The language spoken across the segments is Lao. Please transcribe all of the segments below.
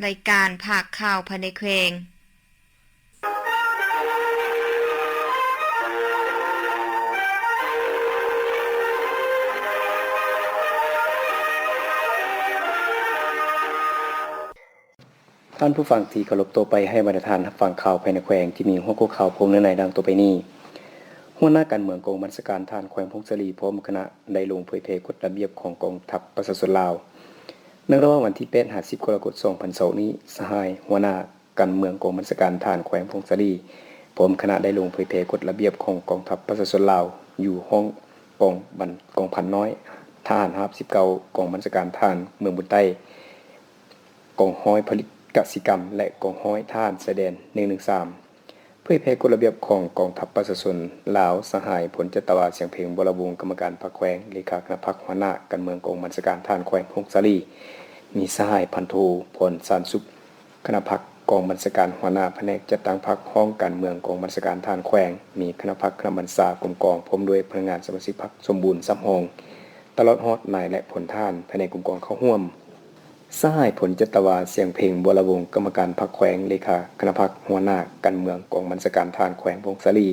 ລາຍການພາກຂ່າວພາຍໃນແຂວງ. ທ່ານຜູ້ຟັງທີ່ເຄົາລົບ, ຕໍ່ໄປໃຫ້ບັນດາທ່ານຮັບຟັງຂ່າວພາຍໃນແຂວງທີ່ມີຫົວຂໍ້ຂ່າວພວມເນື້ອໃນດັ່ງຕໍ່ໄປນີ້. ຫົວໜ້າການເມືອງກອງບັນຊາການທະຫານແຂວງຜົ້ງສາລີ ພ້ອມຄະນະ ໄດ້ລົງເຜີຍແຜ່ກົດລະບຽບຂອງກອງທັບປະຊາຊົນລາວ. ໃນລະຫວ່າງວັນທີແປດຫາສິບ ກໍລະກົດ ສອງພັນຊາວນີ້, ສະຫາຍຫົວໜ້າການເມືອງກອງບັນຊາການທະຫານແຂວງຜົ້ງສາລີ ພ້ອມຄະນະໄດ້ລົງເຜີຍແຜ່ກົດລະບຽບຂອງກອງທັບປະຊາຊົນລາວ ຢູ່ຫ້ອງກອງບັນ, ກອງພັນນ້ອຍ ທະຫານຮາບສິບເກົ້າ ກອງບັນຊາການທະຫານເມືອງບຸນໃຕ້, ກອງຮ້ອຍຜະລິດກະສິກຳ ແລະ ກອງຮ້ອຍທະຫານຊາຍແດນ ໜຶ່ງໜຶ່ງສາມ. ເຜີຍແຜ່ກົດລະບຽບຂອງກອງທັບປະຊາຊົນລາວ, ສະຫາຍ ພົນຈັດຕະວາ ສຽງເພັງ ວໍລະວົງ ກຳມະການພັກແຂວງ, ເລຂາຄະນະພັກ, ຫົວໜ້າການເມືອງກອງບັນຊາການທະຫານແຂວງຜົ້ງສາລີ, ມີສະຫາຍ ພັນໂທ ພອນ ຊານສຸກ ຄະນະພັກກອງບັນຊາການ, ຫົວໜ້າພະແນກຈັດຕັ້ງພັກ, ຫ້ອງການເມືອງກອງບັນຊາການທະຫານແຂວງ, ມີຄະນະພັກ, ຄະນະບັນຊາ, ກົມກອງ ພ້ອມດ້ວຍພະນັກງານສະມາຊິກພັກສົມບູນສາມຫ້ອງ, ຕະຫຼອດຮອດນາຍ ແລະ ພົນທະຫານພາຍໃນກົມກອງເຂົ້າຮ່ວມ. ສະຫາຍ ພົນຈັດຕະວາ ສຽງເພັງ ວໍລະວົງ ກຳມະການພັກແຂວງ, ເລຂາຄະນະພັກ, ຫົວໜ້າການເມືອງກອງບັນຊາການທະຫານແຂວງຜົ້ງສາລີ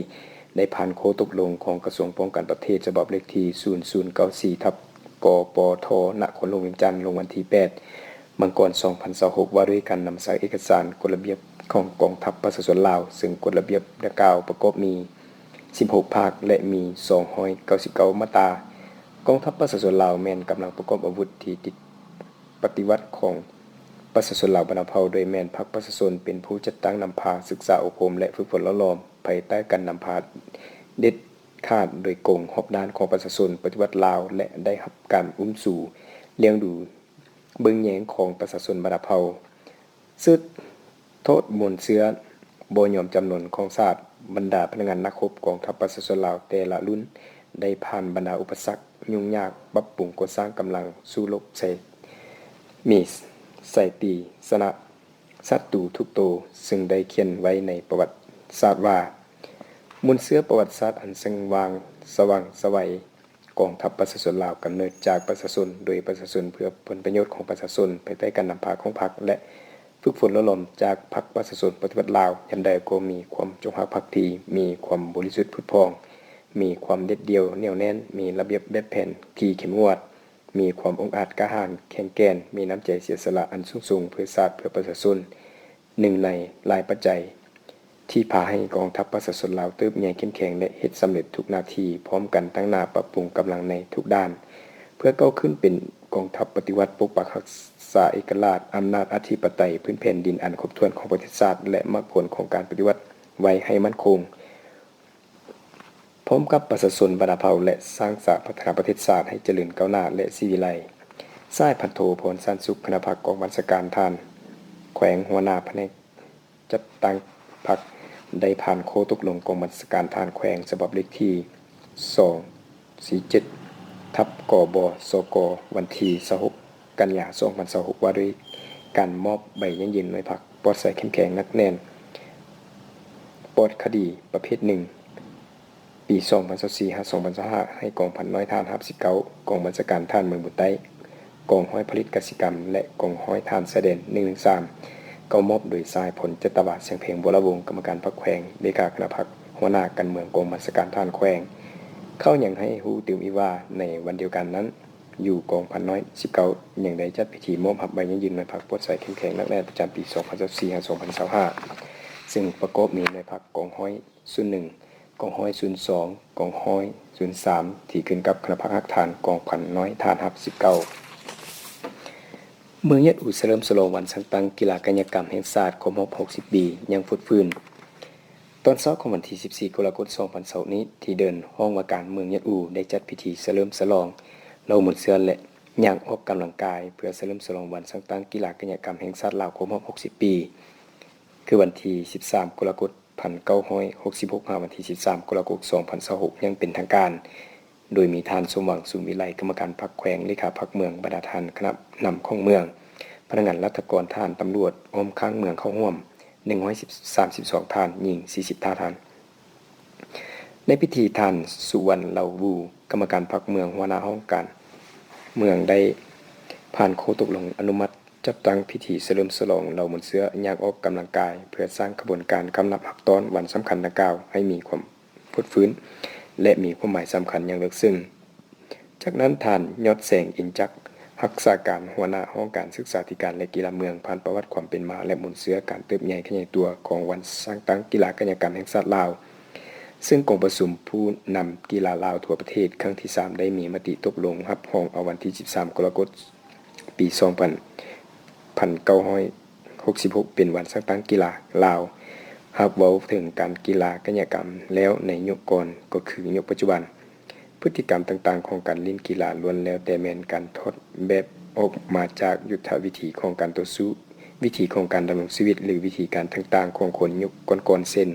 ໄດ້ຜ່ານຂໍ້ຕົກລົງຂອງກະຊວງປ້ອງກັນປະເທດ ສະບັບເລກທີ ສູນສູນເກົ້າສີ່ ທັບ ກປທ ນະຄອນຫຼວງວຽງຈັນ ລົງວັນທີແປດ ມັງກອນ ສອງພັນຊາວຫົກ ວ່າດ້ວຍການນຳໃຊ້ເອກະສານກົດລະບຽບຂອງກອງທັບປະຊາຊົນລາວ, ເຊິ່ງກົດລະບຽບດັ່ງກ່າວປະກອບມີ ສິບຫົກ ພາກ ແລະ ມີ ສອງຮ້ອຍເກົ້າສິບເກົ້າ ມາດຕາ. ກອງທັບປະຊາຊົນລາວແມ່ນກຳລັງປະກອບອາວຸດທີ່ຕິດ ປະຕິວັດຂອງປະຊາຊົນລາວບັນດາເຜົ່າ, ໂດຍແມ່ນພັກປະຊາຊົນເປັນຜູ້ຈັດຕັ້ງນຳພາ, ສຶກສາອົບຮົມ ແລະ ຝຶກຝົນຫຼໍ່ຫຼອມ ພາຍໃຕ້ການນຳພາເດັດຂາດໂດຍກົງຮອບດ້ານຂອງປະຊາຊົນປະຕິວັດລາວ ແລະ ໄດ້ຮັບການອຸ້ມຊູລ້ຽງດູເບິ່ງແຍງຂອງປະຊາຊົນບັນດາເຜົ່າ. ສືບທອດມູນເຊື້ອບໍ່ຍອມຈຳນົນຂອງຊາດ, ບັນດາພະນັກງານນັກຮົບກອງທັບປະຊາຊົນລາວແຕ່ລະລຸ້ນ ໄດ້ຜ່ານບັນດາອຸປະສັກຫຍຸ້ງຍາກ, ປັບປຸງກໍ່ສ້າງກຳລັງສູ້ລົບໃສ່ ມີໄຊຕີຊະນະສັດຕູທຸກໂຕ, ເຊິ່ງໄດ້ຂຽນໄວ້ໃນປະຫວັດສາດວ່າ ມູນເຊື້ອປະຫວັດສາດອັນເຊິ່ງວ່າງສະຫວ່າງໄສວ ກອງທັບປະຊາຊົນລາວ ກຳເນີດຈາກປະຊາຊົນ, ໂດຍປະຊາຊົນ, ເພື່ອຜົນປະໂຫຍດຂອງປະຊາຊົນ, ພາຍໃຕ້ການນຳພາຂອງພັກ ແລະ ຝຶກຝົນຫຼໍ່ຫຼອມຈາກພັກປະຊາຊົນປະຕິວັດລາວ, ຍາມໃດກໍມີຄວາມຈົງຮັກພັກດີ, ມີຄວາມບໍລິສຸດຜຸດຜ່ອງ, ມີຄວາມເດັດດ່ຽວໜຽວແໜ້ນ, ມີລະບຽບແບບແຜນທີ່ເຂັ້ມງວດ, ມີຄວາມອົງອາດກ້າຫານແຂງແກ່ນ, ມີນ້ຳໃຈເສຍສະຫຼະອັນສູງສົ່ງເພື່ອຊາດເພື່ອປະຊາຊົນ, ໜຶ່ງໃນຫຼາຍປັດໄຈທີ່ພາໃຫ້ກອງທັບປະຊາຊົນລາວເຕີບໃຫຍ່ເຂັ້ມແຂງ ແລະ ເຮັດສຳເລັດທຸກໜ້າທີ່, ພ້ອມກັນຕັ້ງໜ້າປັບປຸງກຳລັງໃນທຸກດ້ານ ເພື່ອກ້າວຂຶ້ນເປັນກອງທັບປະຕິວັດ, ປົກປັກຮັກສາເອກະລາດ, ອຳນາດອະທິປະໄຕພື້ນແຜ່ນດິນອັນຄົບຖ້ວນຂອງປະເທດຊາດ ແລະ ໝາກຜົນຂອງການປະຕິວັດໄວ້ໃຫ້ໝັ້ນຄົງ ພ້ອມກັບປະຊາຊົນບັນດາເຜົ່າ ແລະ ສ້າງສາພັດທະນາປະເທດຊາດໃຫ້ຈະເລີນກ້າວໜ້າ ແລະ ສີວິໄລ. ສະຫາຍ ພັນໂທ ພອນ ຊານສຸກ ຄະນະພັກກອງບັນຊາການທະຫານແຂວງ, ຫົວໜ້າພະແນກຈັດຕັ້ງພັກ ໄດ້ຜ່ານຂໍ້ຕົກລົງກອງບັນຊາການທະຫານແຂວງ ສະບັບເລກທີ ສອງສີ່ເຈັດ ທັບ ກບສກ ວັນທີຊາວຫົກ ກັນຍາ ສອງພັນຊາວຫົກ ວ່າດ້ວຍການມອບໃບຢັ້ງຢືນໜ່ວຍພັກປອດໃສເຂັ້ມແຂງໜັກແໜ້ນ ປອດຄະດີປະເພດໜຶ່ງ ປີສອງພັນຊາວສີ່ ຫາ ສອງພັນຊາວຫ້າ ໃຫ້ກອງພັນນ້ອຍທະຫານຮາບສິບເກົ້າ ກອງບັນຊາການທະຫານເມືອງບຸນໃຕ້, ກອງຮ້ອຍຜະລິດກະສິກຳ ແລະ ກອງຮ້ອຍທະຫານຊາຍແດນ ໜຶ່ງໜຶ່ງສາມ ເຂົ້າມອບໂດຍສະຫາຍ ພົນຈັດຕະວາ ສຽງເພັງ ບົວລະວົງ ກຳມະການພັກແຂວງ, ເລຂາຄະນະພັກ, ຫົວໜ້າການເມືອງກອງບັນຊາການທະຫານແຂວງ. ເຂົາຍັງໃຫ້ຮູ້ຕື່ມອີກວ່າ ໃນວັນດຽວກັນນັ້ນ, ຢູ່ກອງພັນນ້ອຍສິບເກົ້າ ຍັງໄດ້ຈັດພິທີມອບຮັບໃບຢັ້ງຢືນໜ່ວຍພັກປອດໃສເຂັ້ມແຂງໜັກແໜ້ນປະຈຳປີສອງພັນຊາວສີ່ ຫາ ສອງພັນຊາວຫ້າ ເຊິ່ງປະກອບມີໜ່ວຍພັກກອງຮ້ອຍສູນໜຶ່ງ, ກອງຮ້ອຍສູນສອງ, ກອງຮ້ອຍສູນສາມ ທີ່ຂຶ້ນກັບຄະນະພັກຮາກຖານກອງພັນນ້ອຍທະຫານຮາບສິບເກົ້າ. ເມືອງຍະອູສະເຫຼີມສະຫຼອງວັນສ້າງຕັ້ງກິລາກາຍະກຳແຫ່ງຊາດຄົບຮອບຫົກສິບປີຢ່າງຟົດຟື້ນ. ຕອນເຊົ້າຂອງວັນທີສິບສີ່ ກໍລະກົດ ສອງພັນຊາວ ນີ້, ທີ່ເດີ່ນຫ້ອງວ່າການເມືອງຍະອູ ໄດ້ຈັດພິທີສະເຫຼີມສະຫຼອງ, ເລົ່າມູນເຊື້ອ ແລະ ຍ່າງອອກກຳລັງກາຍ ເພື່ອສະເຫຼີມສະຫຼອງວັນສ້າງຕັ້ງກິລາກາຍະກຳແຫ່ງຊາດລາວຄົບຮອບຫົກສິບປີ, ຄືວັນທີສິບສາມ ກໍລະກົດ ພັນເກົ້າຮ້ອຍຫົກສິບຫົກ ຫາ ວັນທີສິບສາມ ກໍລະກົດ ສອງພັນຊາວຫົກ ຢ່າງເປັນທາງການ, ໂດຍມີທ່ານ ສົມຫວັງ ສູນວິໄລ ກຳມະການພັກແຂວງ, ເລຂາພັກເມືອງ, ບັນດາທ່ານຄະນະນຳຂອງເມືອງ, ພະນັກງານລັດຖະກອນ, ທະຫານ, ຕຳຫຼວດ, ອ້ອມຂ້າງເມືອງເຂົ້າຮ່ວມ ໜຶ່ງຮ້ອຍສາມສິບສອງທ່ານ, ຍິງສີ່ສິບຫ້າທ່ານ. ໃນພິທີ, ທ່ານ ສຸວັນ ເລົ່າວູ ກຳມະການພັກເມືອງ, ຫົວໜ້າຫ້ອງການເມືອງ ໄດ້ຜ່ານຂໍ້ຕົກລົງອະນຸມັດ ຈັດຕັ້ງພິທີສະເຫຼີມສະຫຼອງເຫຼົ່າມົນເຊື້ອຢ່າງອອກກຳລັງກາຍ ເພື່ອສ້າງຂະບວນການຄຳນັບຮັບຕ້ອນວັນສຳຄັນດັ່ງກ່າວໃຫ້ມີຄວາມຟົດຟື້ນ ແລະ ມີຄວາມໝາຍສຳຄັນຢ່າງເລິກເຊິ່ງ. ຈາກນັ້ນ ທ່ານ ຍອດແສງ ອິນຈັກ ຮັກສາການຫົວໜ້າຫ້ອງການສຶກສາທິການ ແລະ ກິລາເມືອງ ຜ່ານປະຫວັດຄວາມເປັນມາ ແລະ ມູນເຊື້ອການເຕີບໃຫຍ່ຂະຫຍາຍຕົວຂອງວັນສ້າງຕັ້ງກິລາກາຍະກຳແຫ່ງຊາດລາວ ເຊິ່ງກອງປະຊຸມຜູ້ນຳກິລາລາວທົ່ວປະເທດຄັ້ງທີສາມ ໄດ້ມີມະຕິຕົກລົງຮັບຮອງເອົາວັນທີສິບສາມ ກໍລະກົດ ປີສອງພັນ ພັນເກົ້າຮ້ອຍຫົກສິບຫົກ ເປັນວັນສ້າງຕັ້ງກິລາລາວ. ຫາກເວົ້າເຖິງການກິລາກາຍະກຳແລ້ວໃນຍຸກກ່ອນ ກໍຄືຍຸກປັດຈຸບັນ, ພຶດຕິກຳຕ່າງໆຂອງການຫຼິ້ນກິລາລ້ວນແລ້ວແຕ່ແມ່ນການຖອດແບບອອກມາຈາກຍຸດທະວິທີຂອງການຕໍ່ສູ້, ວິທີຂອງການດຳລົງຊີວິດ ຫຼື ວິທີການຕ່າງໆຂອງຄົນຍຸກກ່ອນໆ ເຊັ່ນ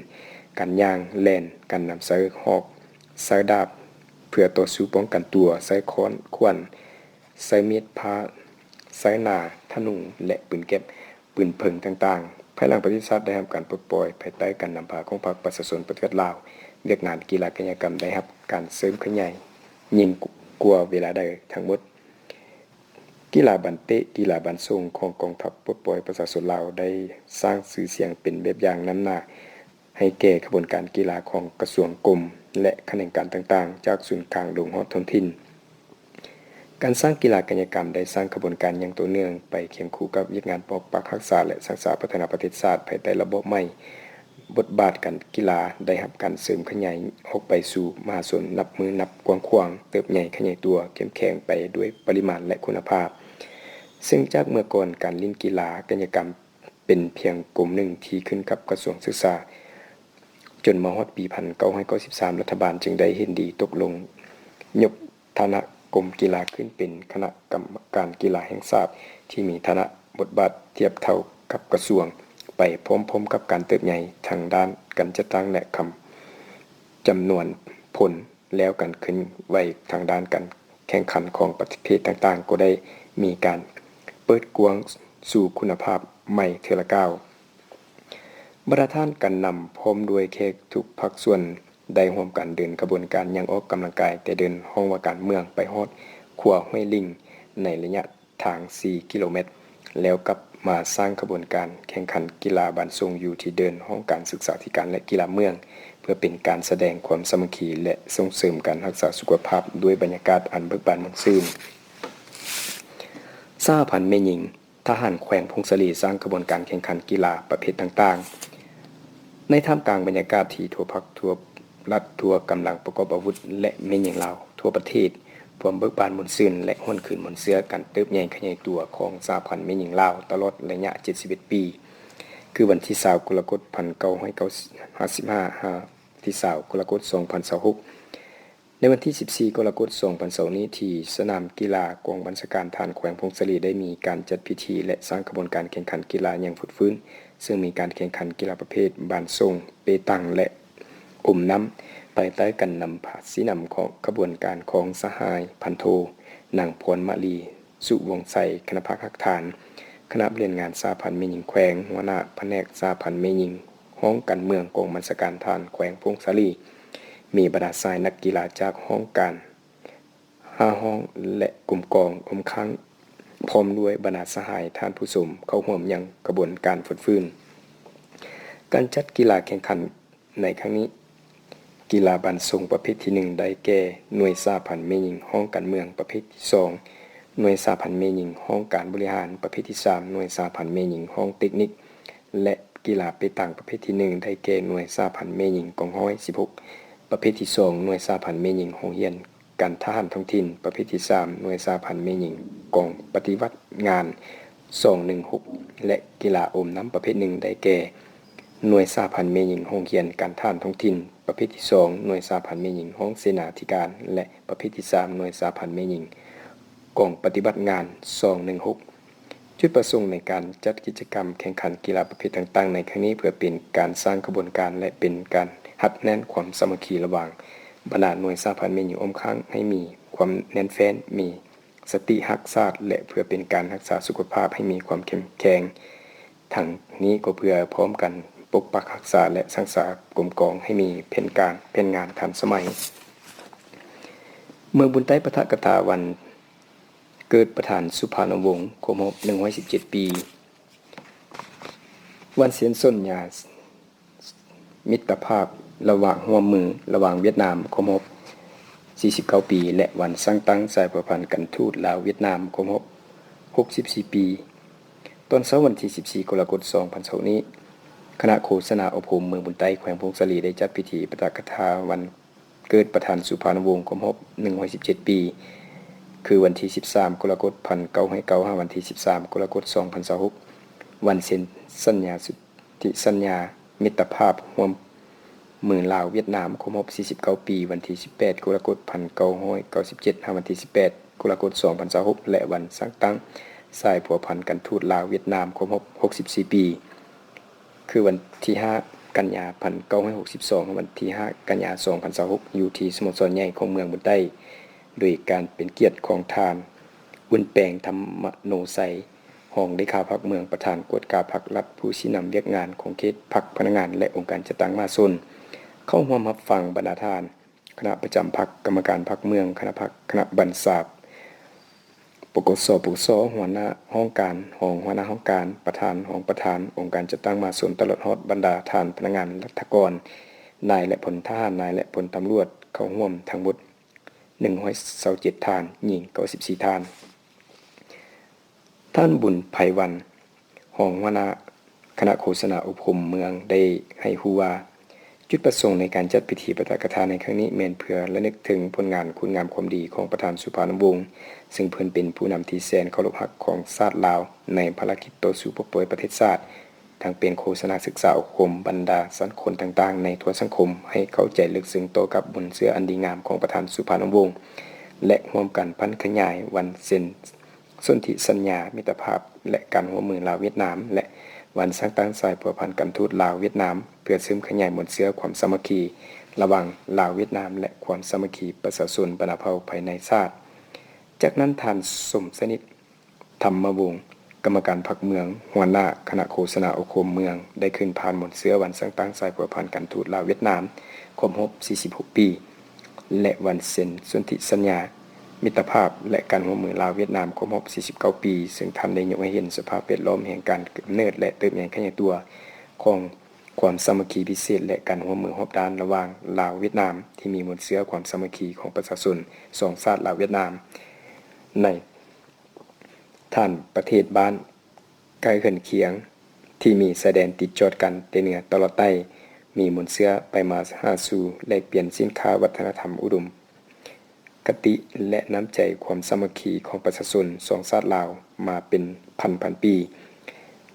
ການຍ່າງ, ແລ່ນ, ການນຳໃຊ້ຫອກ, ໃຊ້ດາບເພື່ອຕໍ່ສູ້ປ້ອງກັນຕົວ, ໃຊ້ຄ້ອນ, ຂວັນ, ໃຊ້ມີດພ້າ, ໃຊ້ໜາ, ທະນູ ແລະ ປືນແກັບ, ປືນເຜິງຕ່າງໆ. ພາຍຫຼັງປະເທດຊາດໄດ້ຮັບການປົດປ່ອຍພາຍໃຕ້ການນຳພາຂອງພັກປະຊາຊົນປະຕິວັດລາວ, ວຽກງານກິລາກາຍະກຳໄດ້ຮັບການເສີມຂະຫຍາຍຍິ່ງກວ່າເວລາໃດທັງໝົດ. ກິລາບານເຕະ, ກິລາບານສົ່ງຂອງກອງທັບປົດປ່ອຍປະຊາຊົນລາວ ໄດ້ສ້າງຊື່ສຽງເປັນແບບຢ່າງນຳໜ້າ ໃຫ້ແກ່ຂະບວນການກິລາຂອງກະຊວງ, ກົມ ແລະ ຂະແໜງການຕ່າງໆ ຈາກສູນກາງລົງຮອດທ້ອງຖິ່ນ. ການສ້າງກິລາກາຍະກຳໄດ້ສ້າງຂະບວນການຢ່າງຕໍ່ເນື່ອງໄປຄຽງຄູ່ກັບວຽກງານປົກປັກຮັກສາ ແລະ ສ້າງສາພັດທະນາປະເທດຊາດພາຍໃຕ້ລະບອບໃໝ່. ບົດບາດການກິລາໄດ້ຮັບການເສີມຂະຫຍາຍອອກໄປສູ່ມະຫາຊົນນັບມື້ນັບກວ້າງຂວາງ, ເຕີບໃຫຍ່ຂະຫຍາຍຕົວ, ເຂັ້ມແຂງໄປດ້ວຍປະລິມານ ແລະ ຄຸນນະພາບ. ເຊິ່ງຈາກເມື່ອກ່ອນການຫຼິ້ນກິລາກາຍະກຳ ເປັນພຽງກົມໜຶ່ງທີ່ຂຶ້ນກັບກະຊວງສຶກສາ, ຈົນມາຮອດປີພັນເກົ້າຮ້ອຍເກົ້າສິບສາມ ລັດຖະບານຈຶ່ງໄດ້ເຫັນດີຕົກລົງຍົກຖານະກົມກິລາຂຶ້ນເປັນຄະນະກຳມະການກິລາແຫ່ງຊາດ ທີ່ມີຖານະບົດບາດທຽບເທົ່າກັບກະຊວງ, ໄປພ້ອມໆກັບການເຕີບໃຫຍ່ທາງດ້ານການຈັດຕັ້ງ ແລະ ຄຳ ຈຳນວນພົນ ແລ້ວການເຄື່ອນໄຫວທາງດ້ານການແຂ່ງຂັນຂອງປະເພດຕ່າງໆ ກໍໄດ້ມີການເປີດກວ້າງສູ່ຄຸນນະພາບໃໝ່ເທື່ອລະກ້າວ. ບັນດາທ່ານການນຳພ້ອມດ້ວຍແຂກທຸກພາກສ່ວນ ໄດ້ຮ່ວມກັນເດີນຂະບວນການຢ່າງອອກກຳລັງກາຍ ແຕ່ເດີນຫ້ອງວ່າການເມືອງໄປຮອດຂົວຫ້ວຍລິງ ໃນໄລຍະ ທາງສີ່ກິໂລແມັດ ແລ້ວກັບມາສ້າງຂະບວນການແຂ່ງຂັນກິລາບານສົ່ງຢູ່ທີ່ເດີ່ນຫ້ອງການສຶກສາທິການ ແລະ ກິລາເມືອງ ເພື່ອເປັນການສະແດງຄວາມສາມັກຄີ ແລະ ສົ່ງເສີມການຮັກສາສຸຂະພາບດ້ວຍບັນຍາກາດອັນເບີກບານມ່ວນຊື່ນ. ສະຫະພັນແມ່ຍິງທະຫານແຂວງຜົ້ງສາລີສ້າງຂະບວນການແຂ່ງຂັນກິລາປະເພດຕ່າງໆ. ໃນທ່າມກາງບັນຍາກາດທີ່ທົ່ວພັກທົ່ວລັດທົ່ວກຳລັງປະກອບອາວຸດ ແລະ ແມ່ຍິງລາວທົ່ວປະເທດ ພວມເບີກບານມ່ວນຊື່ນ ແລະ ຫວນຄືນມູນເຊື້ອການເຕີບໃຫຍ່ຂະຫຍາຍຕົວຂອງສະຫະພັນແມ່ຍິງລາວຕະຫຼອດໄລຍະເຈັດສິບເອັດປີ ຄືວັນທີຊາວ ກໍລະກົດ ພັນເກົ້າຮ້ອຍຫ້າສິບຫ້າ ຫາ ທີຊາວ ກໍລະກົດ ສອງພັນຊາວຫົກ. ໃນວັນທີສິບສີ່ ກໍລະກົດ ສອງພັນຊາວນີ້ ທີ່ສະໜາມກິລາກອງບັນຊາການທະຫານແຂວງຜົ້ງສາລີ ໄດ້ມີການຈັດພິທີ ແລະ ສ້າງຂະບວນການແຂ່ງຂັນກິລາຢ່າງຟົດຟື້ນ, ເຊິ່ງມີການແຂ່ງຂັນກິລາປະເພດບານສົ່ງ, ເປຕັງ ແລະ ອົມນ້ຳ ພາຍໃຕ້ການນຳພາຊີ້ນຳຂອງຂະບວນການຂອງສະຫາຍພັນໂທ ນາງ ພອນມາລີ ສຸວົງໄຊ ຄະນະພັກຮາກຖານ ຄະນະບໍລິຫານງານສະຫະພັນແມ່ຍິງແຂວງ, ຫົວໜ້າພະແນກສະຫະພັນແມ່ຍິງ ຫ້ອງການເມືອງກອງບັນຊາການທະຫານແຂວງຜົ້ງສາລີ, ມີບັນດາຊາຍນັກກິລາຈາກຫ້ອງການ ຫ້າຫ້ອງ ແລະ ກົມກອງ ຮວມທັງ ພ້ອມດ້ວຍບັນດາສະຫາຍທ່ານຜູ້ຊົມ ເຂົ້າຮ່ວມຢ່າງຂະບວນການຟົດຟື້ນ. ການຈັດກິລາແຂ່ງຂັນ ໃນຄັ້ງນີ້, ກິລາບານສົ່ງປະເພດທີໜຶ່ງ ໄດ້ແກ່ ໜ່ວຍສະຫະພັນແມ່ຍິງຫ້ອງການເມືອງ, ປະເພດທີສອງ ໜ່ວຍສະຫະພັນແມ່ຍິງຫ້ອງການບໍລິຫານ, ປະເພດທີສາມ ໜ່ວຍສະຫະພັນແມ່ຍິງຫ້ອງເຕັກນິກ ແລະ ກິລາເປຕັງປະເພດທີໜຶ່ງ ໄດ້ແກ່ ໜ່ວຍສະຫະພັນແມ່ຍິງກອງຮ້ອຍສິບຫົກ, ປະເພດທີສອງ ໜ່ວຍສະຫະພັນແມ່ຍິງໂຮງຮຽນການທະຫານທ້ອງຖິ່ນ, ປະເພດທີສາມ ໜ່ວຍສະຫະພັນແມ່ຍິງກອງປະຕິບັດງານສອງໜຶ່ງຫົກ ແລະ ກິລາອົມນ້ຳປະເພດໜຶ່ງ ໄດ້ແກ່ ໜ່ວຍສະຫະພັນແມ່ຍິງໂຮງຮຽນການທະຫານທ້ອງຖິ່ນ, ປະເພດທີສອງ ໜ່ວຍສະຫະພັນແມ່ຍິງຫ້ອງເສນາທິການ ແລະ ປະເພດທີສາມ ໜ່ວຍສະຫະພັນແມ່ຍິງກອງປະຕິບັດງານສອງໜຶ່ງຫົກ. ຈຸດປະສົງໃນການຈັດກິດຈະກຳແຂ່ງຂັນກິລາປະເພດຕ່າງໆໃນຄັ້ງນີ້ ເພື່ອເປັນການສ້າງຂະບວນການ ແລະ ເປັນການຮັດແໜ້ນຄວາມສາມັກຄີລະຫວ່າງບັນດາໜ່ວຍສະຫະພັນແມ່ຍິງອ້ອມຂ້າງ ໃຫ້ມີຄວາມແໜ້ນແຟ້ນ, ມີ ສະຕິຮັກຊາດ ແລະ ເພື່ອເປັນການຮັກສາສຸຂະພາບໃຫ້ມີຄວາມເຂັ້ມແຂງ. ທັງນີ້ກໍເພື່ອພ້ອມກັນປົກປັກຮັກສາ ແລະ ສ້າງສາກົມກອງໃຫ້ມີແຜນການ, ແຜນງານທັນສະໄໝ. ເມືອງບຸນໃຕ້ປະທະກະຕາວັນ ເກີດປະທານສຸພານຸວົງ ຄົບຮອບໜຶ່ງຮ້ອຍສິບເຈັດປີ, ວັນເຊັນສັນຍາມິດຕະພາບລະຫວ່າງ ຮ່ວມມືລະຫວ່າງຫວຽດນາມ ຄົບຮອບສີ່ສິບເກົ້າປີ ແລະ ວັນສ້າງຕັ້ງສາຍພົວພັນການທູດລາວ-ຫວຽດນາມ ຄົບຮອບຫົກສິບສີ່ປີ. ຕອນເຊົ້າວັນທີສິບສີ່ ກໍລະກົດ ສອງພັນຊາວຫົກນີ້, ຄະນະໂຄສະນາອົບຮົມເມືອງບຸນໃຕ້ ແຂວງຜົ້ງສາລີ ໄດ້ຈັດພິທີປາຖະກະຖາວັນ ເກີດປະທານສຸພານຸວົງ ຄົບຮອບໜຶ່ງຮ້ອຍສິບເຈັດປີ ຄືວັນທີສິບສາມ ກໍລະກົດ ພັນເກົ້າຮ້ອຍເກົ້າ ຫາວັນທີສິບສາມ ກໍລະກົດ ສອງພັນຊາວຫົກ, ວັນເຊັນສັນຍາສົນທິສັນຍາມິດຕະພາບຮ່ວມມືລາວ-ຫວຽດນາມ ຄົບຮອບສີ່ສິບເກົ້າປີ, ວັນທີສິບແປດ ກໍລະກົດ ພັນເກົ້າຮ້ອຍເກົ້າສິບເຈັດ ຫາວັນທີສິບແປດ ກໍລະກົດ ສອງພັນຊາວຫົກ ແລະ ວັນສ້າງຕັ້ງສາຍພົວພັນການທູດລາວ-ຫວຽດນາມ ຄົບຮອບຫົກສິບສີ່ປີ ຄືວັນທີຫ້າ ກັນຍາ ພັນເກົ້າຮ້ອຍຫົກສິບສອງ ຫາວັນທີຫ້າ ກັນຍາ ສອງພັນຊາວຫົກ ຢູ່ທີ່ສະໂມສອນໃຫຍ່ຂອງເມືອງບຸນໃຕ້ ໂດຍການເປັນກຽດຂອງທ່ານ ອຸ່ນແປງ ທຳມະໂນໄຊ ຮອງເລຂາພັກເມືອງ, ປະທານກວດກາພັກລັດ, ຜູ້ຊີ້ນຳວຽກງານຂົງເຂດພັກ, ພະນັກງານ ແລະ ອົງການຈັດຕັ້ງມະຫາຊົນ ເຂົ້າຮ່ວມຮັບຟັງ. ບັນດາທ່ານ ຄະນະປະຈຳພັກ, ກຳມະການພັກເມືອງ, ຄະນະພັກ, ຄະນະບັນຊາ, ປກສ, ປກສ, ຫົວໜ້າຫ້ອງການ, ຮອງຫົວໜ້າຫ້ອງການ, ປະທານ, ຮອງປະທານ, ອົງການຈັດຕັ້ງມະຫາຊົນ, ຕະຫຼອດຮອດບັນດາທ່ານພະນັກງານລັດຖະກອນ, ນາຍ ແລະ ພົນທະຫານ, ນາຍ ແລະ ພົນຕຳຫຼວດ ເຂົ້າຮ່ວມທັງໝົດໜຶ່ງຮ້ອຍຊາວເຈັດທ່ານ, ຍິງເກົ້າສິບສີ່ທ່ານ. ທ່ານ ບຸນໄພວັນ ຮອງຫົວໜ້າຄະນະໂຄສະນາອົບຮົມເມືອງ ໄດ້ໃຫ້ຮູ້ວ່າ ຈຸດປະສົງໃນການຈັດພິທີປາຖະກະຖາໃນຄັ້ງນີ້ ແມ່ນເພື່ອລະນຶກເຖິງຜົນງານຄຸນງາມຄວາມດີຂອງປະທານສຸພານຸວົງ ເຊິ່ງເພິ່ນເປັນຜູ້ນຳທີ່ແສນເຄົາລົບຮັກຂອງຊາດລາວ ໃນພາລະກິດຕໍ່ສູ້ປົດປ່ອຍປະເທດຊາດ, ທັງເປັນໂຄສະນາສຶກສາອົບຮົມບັນດາຊັ້ນຄົນຕ່າງໆໃນທົ່ວສັງຄົມ ໃຫ້ເຂົ້າໃຈເລິກເຊິ່ງຕໍ່ກັບມູນເຊື້ອອັນດີງາມຂອງປະທານສຸພານຸວົງ ແລະ ຮ່ວມກັນຜັນຂະຫຍາຍວັນເຊັນ ສົນທິສັນຍາມິດຕະພາບ ແລະ ການຮ່ວມມືລາວ-ຫວຽດນາມ ແລະ ວັນສ້າງຕັ້ງສາຍພົວພັນການທູດລາວ-ຫວຽດນາມ ເພື່ອເສີມຂະຫຍາຍມູນເຊື້ອຄວາມສາມັກຄີລະຫວ່າງລາວ-ຫວຽດນາມ ແລະ ຄວາມສາມັກຄີປະຊາຊົນບັນດາເຜົ່າພາຍໃນຊາດ. ຈາກນັ້ນ ທ່ານ ສົມສະໜິດ ທຳມະວົງ ກຳມະການພັກເມືອງ, ຫົວໜ້າຄະນະໂຄສະນາອົບຮົມເມືອງ ໄດ້ຂຶ້ນຜ່ານມູນເຊື້ອວັນສ້າງຕັ້ງສາຍພົວພັນການທູດລາວ-ຫວຽດນາມ ຄົບຮອບສີ່ສິບຫົກປີ ແລະ ວັນເຊັນສົນທິສັນຍາມິດຕະພາບ ແລະ ການຮ່ວມມືລາວ-ຫວຽດນາມ ຄົບຮອບສີ່ສິບເກົ້າປີ, ເຊິ່ງທ່ານໄດ້ຍົກໃຫ້ເຫັນສະພາບແວດລ້ອມແຫ່ງການກຳເນີດ ແລະ ເຕີບໃຫຍ່ຂະຫຍາຍຕົວຂອງຄວາມສາມັກຄີພິເສດ ແລະ ການຮ່ວມມືຮອບດ້ານລະຫວ່າງລາວ-ຫວຽດນາມ ທີ່ມີມູນເຊື້ອຄວາມສາມັກຄີຂອງປະຊາຊົນສອງຊາດລາວ-ຫວຽດນາມ ໃນ ທ່ານປະເທດບ້ານໃກ້ເຮືອນຄຽງ ທີ່ມີຊາຍແດນຕິດຈອດກັນແຕ່ເໜືອຕະຫຼອດໃຕ້ ມີມູນເຊື້ອໄປມາຫາສູ່ ແລກປ່ຽນສິນຄ້າວັດທະນະທຳ ອຸດົມຄະຕິ ແລະ ນ້ຳໃຈຄວາມສາມັກຄີຂອງປະຊາຊົນສອງຊາດລາວມາເປັນພັນໆປີ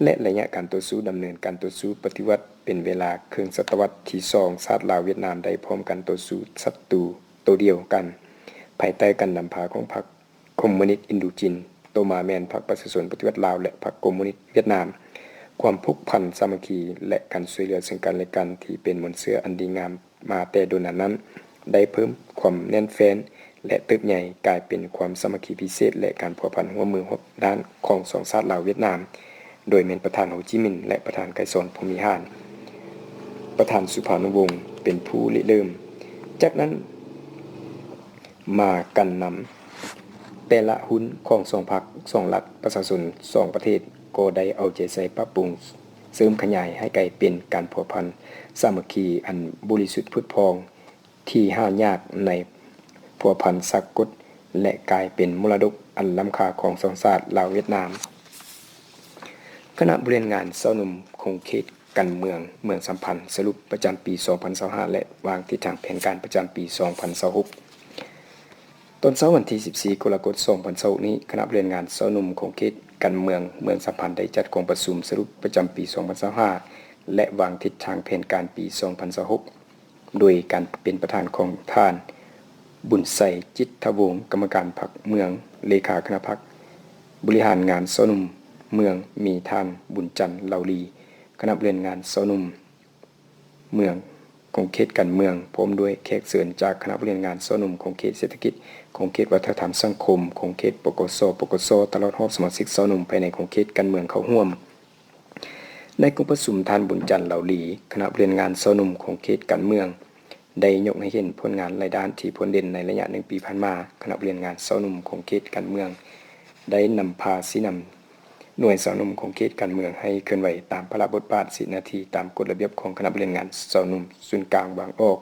ແລະ ໄລຍະການຕໍ່ສູ້ດຳເນີນການຕໍ່ສູ້ປະຕິວັດເປັນເວລາເຄິ່ງສະຕະວັດທີສອງ ຊາດລາວ-ຫວຽດນາມໄດ້ພ້ອມກັນຕໍ່ສູ້ສັດຕູໂຕດຽວກັນ ພາຍໃຕ້ການນຳພາຂອງພັກ ຄອມມູນິດອິນດູຈີນ, ຕໍ່ມາແມ່ນພັກປະຊາຊົນປະຕິວັດລາວ ແລະ ພັກຄອມມູນິດຫວຽດນາມ. ຄວາມຜູກພັນສາມັກຄີ ແລະ ການຊ່ວຍເຫຼືອເຊິ່ງກັນ ແລະ ກັນ ທີ່ເປັນມູນເຊື້ອອັນດີງາມມາແຕ່ດົນນານນັ້ນ ໄດ້ເພີ່ມຄວາມແໜ້ນແຟ້ນ ແລະ ເຕີບໃຫຍ່ກາຍເປັນຄວາມສາມັກຄີພິເສດ ແລະ ການພົວພັນຮ່ວມມືຮອບດ້ານຂອງສອງຊາດລາວ-ຫວຽດນາມ, ໂດຍແມ່ນປະທານໂຮຈິມິນ ແລະ ປະທານໄກສອນ ພົມວິຫານ. ປະທານສຸພານຸວົງ ເປັນຜູ້ລິເລີ່ມ. ຈາກນັ້ນ ມາການນຳແຕ່ລະຮຸ່ນຂອງສອງພັກ, ສອງລັດ, ປະຊາຊົນສອງປະເທດ ກໍໄດ້ເອົາໃຈໃສ່ປັບປຸງເສີມຂະຫຍາຍໃຫ້ກາຍເປັນການພົວພັນສາມັກຄີອັນບໍລິສຸດຜຸດຜ່ອງ ທີ່ຫາຍາກໃນພົວພັນສາກົນ ແລະ ກາຍເປັນມໍລະດົກອັນລ້ຳຄ່າຂອງສອງຊາດລາວ-ຫວຽດນາມ. ຄະນະບໍລິຫານງານຊາວໜຸ່ມຂົງເຂດ ການເມືອງເມືອງສຳພັນ ສະຫຼຸບປະຈຳປີສອງພັນຊາວຫ້າ ແລະ ວາງທິດທາງແຜນການປະຈຳປີສອງພັນຊາວຫົກ. ຕອນເຊົ້າວັນທີສິບສີ່ ກໍລະກົດ ສອງພັນຊາວຫົກນີ້, ຄະນະບໍລິຫານງານຊາວໜຸ່ມຂົງເຂດການເມືອງເມືອງສຳພັນ ໄດ້ຈັດກອງປະຊຸມສະຫຼຸບປະຈຳປີສອງພັນຊາວຫ້າ ແລະ ວາງທິດທາງແຜນການປີສອງພັນຊາວຫົກ ໂດຍການເປັນປະທານຂອງທ່ານ ບຸນໄຊ ຈິດທະວົງ ກຳມະການພັກເມືອງ, ເລຂາຄະນະພັກບໍລິຫານງານຊາວໜຸ່ມເມືອງ, ມີທ່ານ ບຸນຈັນ ເລົາລີ ຄະນະບໍລິຫານງານຊາວໜຸ່ມເມືອງຂົງເຂດການເມືອງ ພ້ອມດ້ວຍແຂກເຊີນຈາກຄະນະບໍລິຫານງານຊາວໜຸ່ມຂົງເຂດເສດຖະກິດ, ຂົງເຂດວັດທະນະທຳສັງຄົມ, ຂົງເຂດ ປກສ, ປກສ, ຕະຫຼອດຮອດສະມາຊິກຊາວໜຸ່ມພາຍໃນຂົງເຂດການເມືອງເຂົ້າຮ່ວມ. ໃນກອງປະຊຸມ, ທ່ານ ບຸນຈັນ ເລົາລີ ຄະນະບໍລິຫານງານຊາວໜຸ່ມຂົງເຂດການເມືອງ ໄດ້ຍົກໃຫ້ເຫັນຜົນງານຫຼາຍດ້ານທີ່ພົ້ນເດັ່ນໃນໄລຍະໜຶ່ງປີຜ່ານມາ. ຄະນະບໍລິຫານງານຊາວໜຸ່ມຂົງເຂດການເມືອງ ໄດ້ນຳພາຊີ້ນຳໜ່ວຍຊາວໜຸ່ມຂອງເຂດການເມືອງໃຫ້ເຄື່ອນໄຫວຕາມພາລະບົດບາດ, ສິດໜ້າທີ່ຕາມກົດລະບຽບຂອງຄະນະບໍລິຫານງານຊາວໜຸ່ມສູນກາງວາງອອກ,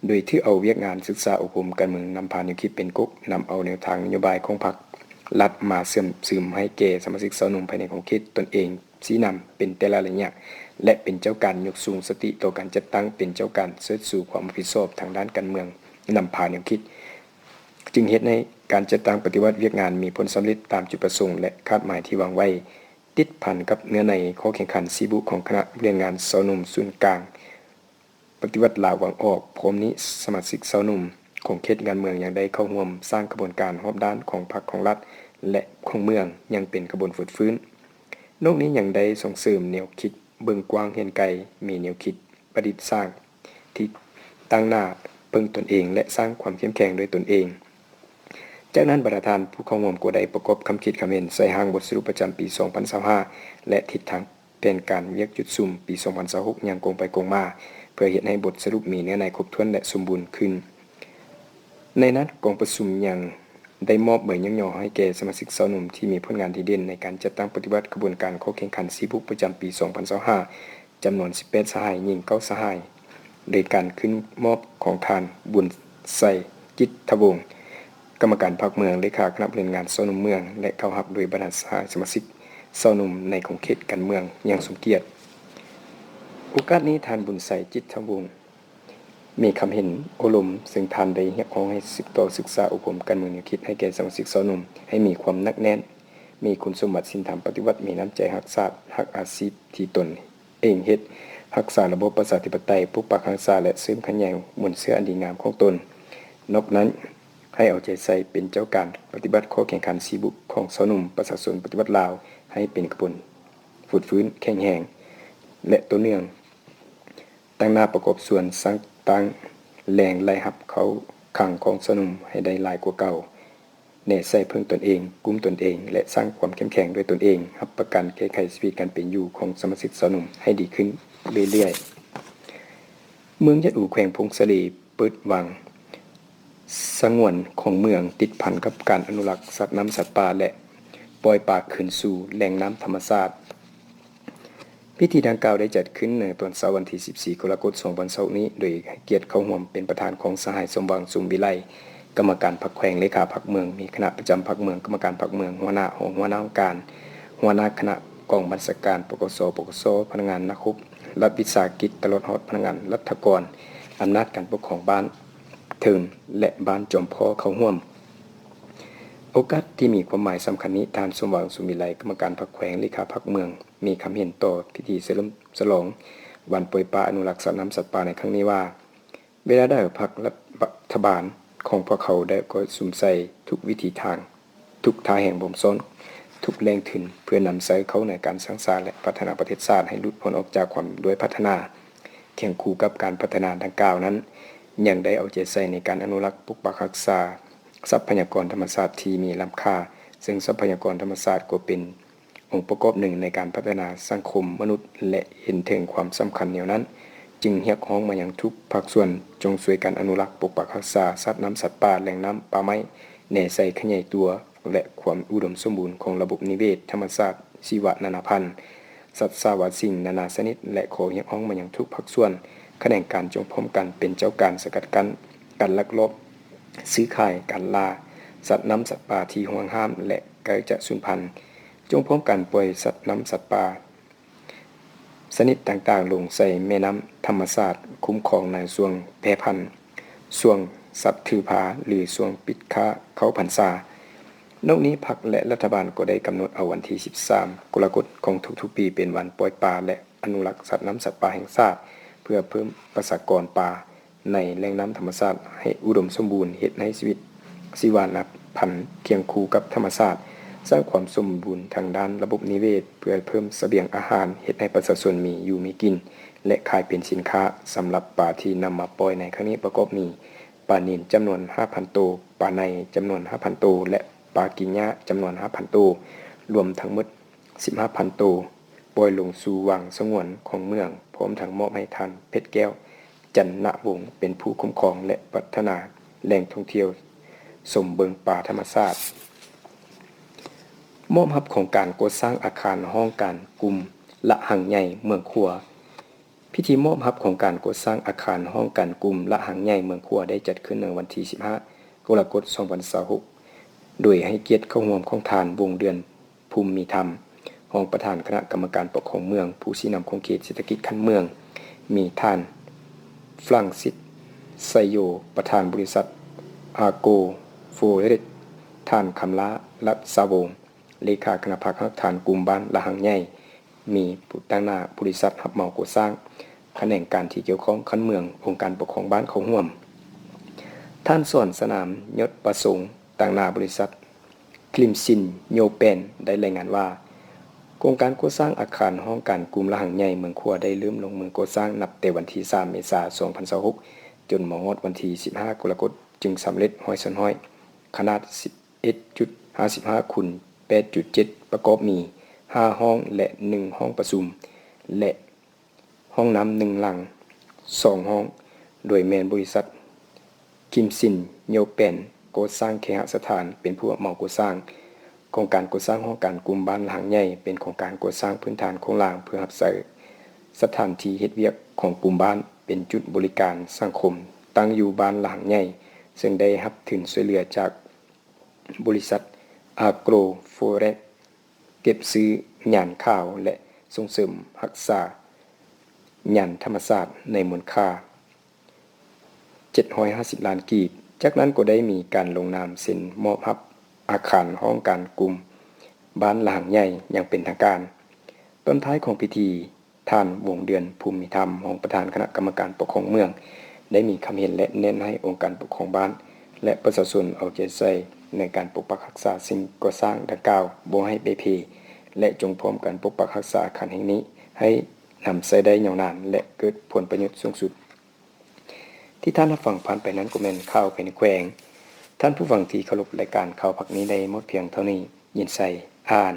ໂດຍຖືເອົາວຽກງານສຶກສາອົບຮົມການເມືອງນຳພາແນວຄິດເປັນກົກ, ນຳເອົາແນວທາງນະໂຍບາຍຂອງພັກລັດມາເຊື່ອມຊຶມໃຫ້ແກ່ສະມາຊິກຊາວໜຸ່ມພາຍໃນຂອງເຂດຕົນເອງຊີ້ນຳເປັນແຕ່ລະໄລຍະ ແລະ ເປັນເຈົ້າການຍົກສູງສະຕິຕໍ່ການຈັດຕັ້ງ, ເປັນເຈົ້າການເຊີດຊູຄວາມຮັບຜິດຊອບທາງດ້ານການເມືອງນຳພາແນວຄິດ. ຈຶ່ງເຮັດໃຫ້ການຈັດຕັ້ງປະຕິບັດວຽກງານມີຜົນສຳເລັດຕາມຈຸດປະສົງ ແລະ ຄາດໝາຍທີ່ວາງໄວ້, ຕິດພັນກັບເນື້ອໃນຂໍ້ແຂ່ງຂັນສີ່ບຸຂອງຄະນະບໍລິຫານງານຊາວໜຸ່ມສູນກາງປະຕິວັດລາວວາງອອກ. ພ້ອມນີ້, ສະມາຊິກຊາວໜຸ່ມຂອງເຂດການເມືອງຍັງໄດ້ເຂົ້າຮ່ວມສ້າງຂະບວນການຮອບດ້ານຂອງພັກ, ຂອງລັດ ແລະ ຂອງເມືອງຢ່າງເປັນຂະບວນຟົດຟື້ນ. ນອກນີ້ຍັງໄດ້ສົ່ງເສີມແນວຄິດເບິ່ງກວ້າງເຫັນໄກ, ມີແນວຄິດປະດິດສ້າງທີ່ຕັ້ງໜ້າເພິ່ງຕົນເອງ ແລະ ສ້າງຄວາມເຂັ້ມແຂງດ້ວຍຕົນເອງ. ຈາກນັ້ນ, ບັນດາທ່ານຜູ້ເຂົ້າຮ່ວມກໍໄດ້ປະກອບຄຳຄິດຄຳເຫັນໃສ່ຮ່າງບົດສະຫຼຸບປະຈຳປີສອງພັນຊາວຫ້າ ແລະ ທິດທາງແຜນການວຽກຈຸດສຸມປີສອງພັນຊາວຫົກຢ່າງກົງໄປກົງມາ, ເພື່ອເຮັດໃຫ້ບົດສະຫຼຸບມີເນື້ອໃນຄົບຖ້ວນ ແລະ ສົມບູນຂຶ້ນ. ໃນນັ້ນ, ກອງປະຊຸມຍັງໄດ້ມອບໃບຍ້ອງຍໍໃຫ້ແກ່ສະມາຊິກຊາວໜຸ່ມທີ່ມີຜົນງານດີເດັ່ນໃນການຈັດຕັ້ງປະຕິບັດຂະບວນການຂໍ້ແຂ່ງຂັນສີ່ບຸປະຈຳປີສອງພັນຊາວຫ້າ ຈຳນວນສິບແປດສະຫາຍ, ຍິງເກົ້າສະຫາຍ, ໂດຍການຂຶ້ນມອບຂອງທ່ານ ບຸນໄຊ ຈິດທະວົງ ກຳມະການພັກເມືອງ, ເລຂາຄະນະບໍລິຫານງານຊາວໜຸ່ມເມືອງ ແລະ ເຂົ້າຮັບໂດຍບັນດາສະຫາຍສະມາຊິກຊາວໜຸ່ມໃນຂົງເຂດການເມືອງຢ່າງສົມກຽດ. ໂອກາດນີ້, ທ່ານ ບຸນໄຊ ຈິດທະວົງ ມີຄຳເຫັນໂອ້ລົມ, ເຊິ່ງທ່ານໄດ້ຮຽກຮ້ອງໃຫ້ສືບຕໍ່ສຶກສາອົບຮົມການເມືອງແນວຄິດໃຫ້ແກ່ສະມາຊິກຊາວໜຸ່ມໃຫ້ມີຄວາມໜັກແໜ້ນ, ມີຄຸນສົມບັດສິນທຳປະຕິວັດ, ມີນ້ຳໃຈຮັກຊາດ, ຮັກອາຊີບທີ່ຕົນເອງເຮັດ, ຮັກສາລະບົບປະຊາທິປະໄຕ, ປົກປັກຮັກສາ ແລະ ເສີມຂະຫຍາຍມູນເຊື້ອອັນດີງາມຂອງຕົນ. ນອກນັ້ນ, ໃຫ້ເອົາໃຈໃສ່ເປັນເຈົ້າການປະຕິບັດຂໍ້ແຂ່ງຂັນສີ່ບຸຂອງຊາວໜຸ່ມປະຊາຊົນປະຕິວັດລາວ ໃຫ້ເປັນຂະບວນຟົດຟື້ນ, ແຂງແຮງ ແລະ ຕໍ່ເນື່ອງ. ຕັ້ງໜ້າປະກອບສ່ວນສ້າງຕັ້ງແຫຼ່ງລາຍຮັບເຂົ້າຄັງຂອງຊາວໜຸ່ມໃຫ້ໄດ້ຫຼາຍກວ່າເກົ່າ, ແນໃສ່ເພິ່ງຕົນເອງ, ກຸ້ມຕົນເອງ ແລະ ສ້າງຄວາມເຂັ້ມແຂງດ້ວຍຕົນເອງ, ຮັບປະກັນແກ້ໄຂຊີວິດການເປັນຢູ່ຂອງສະມາຊິກຊາວໜຸ່ມໃຫ້ດີຂຶ້ນເລື້ອຍໆ. ເມືອງຍະອູ ແຂວງຜົ້ງສາລີ ເປີດວັງສະຫງວນຂອງເມືອງ ຕິດພັນກັບການອະນຸລັກສັດນ້ຳສັດປ່າ ແລະ ປ່ອຍປາຄືນສູ່ແຫຼ່ງນ້ຳທຳມະຊາດ. ພິທີດັ່ງກ່າວໄດ້ຈັດຂຶ້ນໃນຕອນເຊົ້າວັນທີສິບສີ່ ກໍລະກົດ ສອງພັນຊາວຫົກນີ້ ໂດຍໃຫ້ກຽດເຂົ້າຮ່ວມເປັນປະທານຂອງສະຫາຍ ສົມຫວັງ ສົມວິໄລ ກຳມະການພັກແຂວງ, ເລຂາພັກເມືອງ, ມີຄະນະປະຈຳພັກເມືອງ, ກຳມະການພັກເມືອງ, ຫົວໜ້າຫ້ອງ, ຫົວໜ້າຫ້ອງການ, ຫົວໜ້າຄະນະກອງບັນຊາການ ປກສ, ປກສ, ພະນັກງານນັກຮົບລັດວິສາຫະກິດ ຕະຫຼອດຮອດພະນັກງານລັດຖະກອນ, ອຳນາດການປົກຄອງບ້ານເທິງ ແລະ ບ້ານຈອມພໍ້ເຂົ້າຮ່ວມ. ໂອກາດທີ່ມີຄວາມໝາຍສຳຄັນນີ້, ທ່ານ ສົມຫວັງ ສົມວິໄລ ກຳມະການພັກແຂວງ, ເລຂາພັກເມືອງ ມີຄຳເຫັນຕໍ່ພິທີສະເຫຼີມສະຫຼອງວັນປ່ອຍປາອະນຸລັກສັດນ້ຳສັດປ່າໃນຄັ້ງນີ້ວ່າ, ເວລາໃດພັກລັດຖະບານຂອງພວກເຮົາໄດ້ກໍສຸມໃສ່ທຸກວິທີທາງ, ທຸກທ່າແຮງບົ່ມຊ້ອນ, ທຸກແຫຼ່ງທຶນ ເພື່ອນຳໃຊ້ເຂົ້າໃນການສ້າງສາ ແລະ ພັດທະນາປະເທດຊາດໃຫ້ຫຼຸດພົ້ນອອກຈາກຄວາມດ້ອຍພັດທະນາ. ຄຽງຄູ່ກັບການພັດທະນາດັ່ງກ່າວນັ້ນ, ຍັງໄດ້ເອົາໃຈໃສ່ໃນການອະນຸລັກ, ປົກປັກຮັກສາຊັບພະຍາກອນທຳມະຊາດທີ່ມີລ້ຳຄ່າ, ເຊິ່ງຊັບພະຍາກອນທຳມະຊາດກໍເປັນ ອົງປະກອບໜຶ່ງໃນການພັດທະນາສັງຄົມມະນຸດ ແລະ ເຫັນເຖິງຄວາມສຳຄັນແນວນັ້ນ, ຈຶ່ງຮຽກຮ້ອງມາຍັງທຸກພາກສ່ວນ ຈົ່ງຊ່ວຍກັນອະນຸລັກ, ປົກປັກຮັກສາສັດນ້ຳສັດປ່າ, ແຫຼ່ງນ້ຳ, ປ່າໄມ້, ແນໃສ່ຂະຫຍາຍຕົວ ແລະ ຄວາມອຸດົມສົມບູນຂອງລະບົບນິເວດທຳມະຊາດ, ຊີວະນານາພັນ, ສັດສາວາສິ່ງນານາຊະນິດ ແລະ ຂໍຮຽກຮ້ອງມາຍັງທຸກພາກສ່ວນ, ຂະແໜງການຈົ່ງພ້ອມກັນເປັນເຈົ້າການສະກັດກັ້ນການລັກລອບຊື້ຂາຍ, ການລ່າສັດນ້ຳສັດປ່າທີ່ຫ່ວງຫ້າມ ແລະ ໃກ້ຈະສູນພັນ. ຈົ່ງພ້ອມກັນປ່ອຍສັດນ້ຳສັດປ່າຊະນິດຕ່າງໆລົງໃສ່ແມ່ນ້ຳທຳມະຊາດ, ຄຸ້ມຄອງໃນຊ່ວງແຜ່ພັນ, ຊ່ວງສັດຖືພາ ຫຼື ຊ່ວງປິດຄ້າເຂົ້າພັນສາ. ນອກນີ້, ພັກ ແລະ ລັດຖະບານກໍໄດ້ກຳນົດເອົາວັນທີສິບສາມ ກໍລະກົດຂອງທຸກໆປີເປັນວັນປ່ອຍປາ ແລະ ອະນຸລັກສັດນ້ຳສັດປ່າແຫ່ງຊາດ ເພື່ອເພີ່ມປະຊາກອນປາ ໃນແຫຼ່ງນ້ຳທຳມະຊາດໃຫ້ອຸດົມສົມບູນ, ເຮັດໃຫ້ຊີວິດຊີວະນານາພັນຄຽງຄູ່ກັບທຳມະຊາດ, ສ້າງຄວາມສົມບູນທາງດ້ານລະບົບນິເວດ ເພື່ອເພີ່ມສະບຽງອາຫານ, ເຮັດໃຫ້ປະຊາຊົນມີຢູ່ມີກິນ ແລະ ຂາຍເປັນສິນຄ້າ. ສຳລັບປາທີ່ນຳມາປ່ອຍໃນຄັ້ງນີ້ປະກອບມີ ປານິນຈຳນວນຫ້າພັນໂຕ, ປາໄນຈຳນວນຫ້າພັນໂຕ ແລະ ປາກີ່ຫຍ້າຈຳນວນຫ້າພັນໂຕ, ລວມທັງໝົດສິບຫ້າພັນໂຕ. ປ່ອຍລົງສູ່ວັງສະຫງວນຂອງເມືອງ, ພ້ອມທັງມອບໃຫ້ທ່ານ ເພັດແກ້ວ ຈັນນະວົງ ເປັນຜູ້ຄຸ້ມຄອງ ແລະ ພັດທະນາແຫຼ່ງທ່ອງທ່ຽວຊົມເບິ່ງປາທຳມະຊາດ. ມອບຮັບໂຄງການກໍ່ສ້າງອາຄານຫ້ອງການກຸ່ມລະຫັງໃຫຍ່ເມືອງຂົວ. ພິທີມອບຮັບໂຄງການກໍ່ສ້າງອາຄານຫ້ອງການກຸ່ມລະຫັງໃຫຍ່ເມືອງຂົວ ໄດ້ຈັດຂຶ້ນໃນວັນທີສິບຫ້າ ກໍລະກົດ ສອງພັນຊາວຫົກ ໂດຍໃຫ້ກຽດເຂົ້າຮ່ວມຂອງທ່ານ ວົງເດືອນ ພູມມີທຳ ຮອງປະທານຄະນະກຳມະການປົກຄອງເມືອງ, ຜູ້ຊີ້ນຳຂົງເຂດເສດຖະກິດຂັ້ນເມືອງ, ມີທ່ານ ຟຣັງຊິດ ໄຊໂຍ ປະທານບໍລິສັດ ອາໂກ ໂຟເຣດ, ທ່ານ ຄຳລາ ລັດສາວົງ ເລຂາຄະນະພັກຮາກຖານກຸ່ມບ້ານລະຫັງໃຫຍ່, ມີຜູ້ຕາງໜ້າບໍລິສັດຮັບເໝົາກໍ່ສ້າງ, ຂະແໜງການທີ່ກ່ຽວຂ້ອງຂັ້ນເມືອງ, ອົງການປົກຄອງບ້ານເຂົ້າຮ່ວມ. ທ່ານ ສອນສະໜາມ ຍົດປະສົງ ຕາງໜ້າບໍລິສັດ ຄຣິມຊິນ ໂຍແປນ ໄດ້ລາຍງານວ່າ ໂຄງການກໍ່ສ້າງອາຄານຫ້ອງການກຸ່ມລະຫັງໃຫຍ່ເມືອງຂົວ ໄດ້ເລີ່ມລົງມືກໍ່ສ້າງນັບແຕ່ວັນທີສາມ ເມສາ ສອງພັນຊາວຫົກ ຈົນມາຮອດວັນທີສິບຫ້າ ກໍລະກົດ ຈຶ່ງສຳເລັດຮ້ອຍສ່ວນຮ້ອຍ, ຂະໜາດສິບເອັດຈຸດຫ້າສິບຫ້າຄູນແປດຈຸດເຈັດ ປະກອບມີຫ້າຫ້ອງ ແລະ ໜຶ່ງຫ້ອງປະຊຸມ ແລະ ຫ້ອງນ້ຳໜຶ່ງຫຼັງ ສອງຫ້ອງ, ໂດຍແມ່ນບໍລິສັດ ຄິມຊິນ ໂຍແປນ ກໍ່ສ້າງເຄຫະສະຖານ ເປັນຜູ້ຮັບເໝົາກໍ່ສ້າງ. ໂຄງການກໍ່ສ້າງຫ້ອງການກຸ່ມບ້ານລະຫັງໃຫຍ່ ເປັນໂຄງການກໍ່ສ້າງພື້ນຖານໂຄງລ່າງ ເພື່ອຮັບໃຊ້ສະຖານທີ່ເຮັດວຽກຂອງກຸ່ມບ້ານ, ເປັນຈຸດບໍລິການສັງຄົມ ຕັ້ງຢູ່ບ້ານລະຫັງໃຫຍ່, ເຊິ່ງໄດ້ຮັບທຶນຊ່ວຍເຫຼືອຈາກບໍລິສັດ ອາໂກຣໂຟເຣດ ເກັບຊື້ຫຍ້ານຂາວ ແລະ ສົ່ງເສີມຮັກສາຫຍ້ານທຳມະຊາດ ໃນມູນຄ່າ ເຈັດຮ້ອຍຫ້າສິບລ້ານກີບ. ຈາກນັ້ນກໍໄດ້ມີການລົງນາມເຊັນມອບຮັບອາຄານຫ້ອງການກຸ່ມບ້ານລະຫັງໃຫຍ່ຢ່າງເປັນທາງການ. ຕອນທ້າຍຂອງພິທີ, ທ່ານ ວົງເດືອນ ພູມມີທຳ ຮອງປະທານຄະນະກຳມະການປົກຄອງເມືອງ ໄດ້ມີຄຳເຫັນ ແລະ ແນະນຳໃຫ້ອົງການປົກຄອງບ້ານ ແລະ ປະຊາຊົນເອົາໃຈໃສ່ໃນການປົກປັກຮັກສາສິ່ງກໍ່ສ້າງດັ່ງກ່າວ ບໍ່ໃຫ້ເປ່ເພ ແລະ ຈົ່ງພ້ອມກັນປົກປັກຮັກສາອາຄານແຫ່ງນີ້ ໃຫ້ນຳໃຊ້ໄດ້ຍາວນານ ແລະ ເກີດຜົນປະໂຫຍດສູງສຸດ. ທີ່ທ່ານຮັບຟັງຜ່ານໄປນັ້ນກໍແມ່ນຂ່າວພາຍໃນແຂວງ. ທ່ານຜູ້ຟັງທີ່ເຄົາລົບ, ລາຍການຂ່າວພາກນີ້ໄດ້ໝົດພຽງເທົ່ານີ້. ຍິນໄຊ ອ່ານ.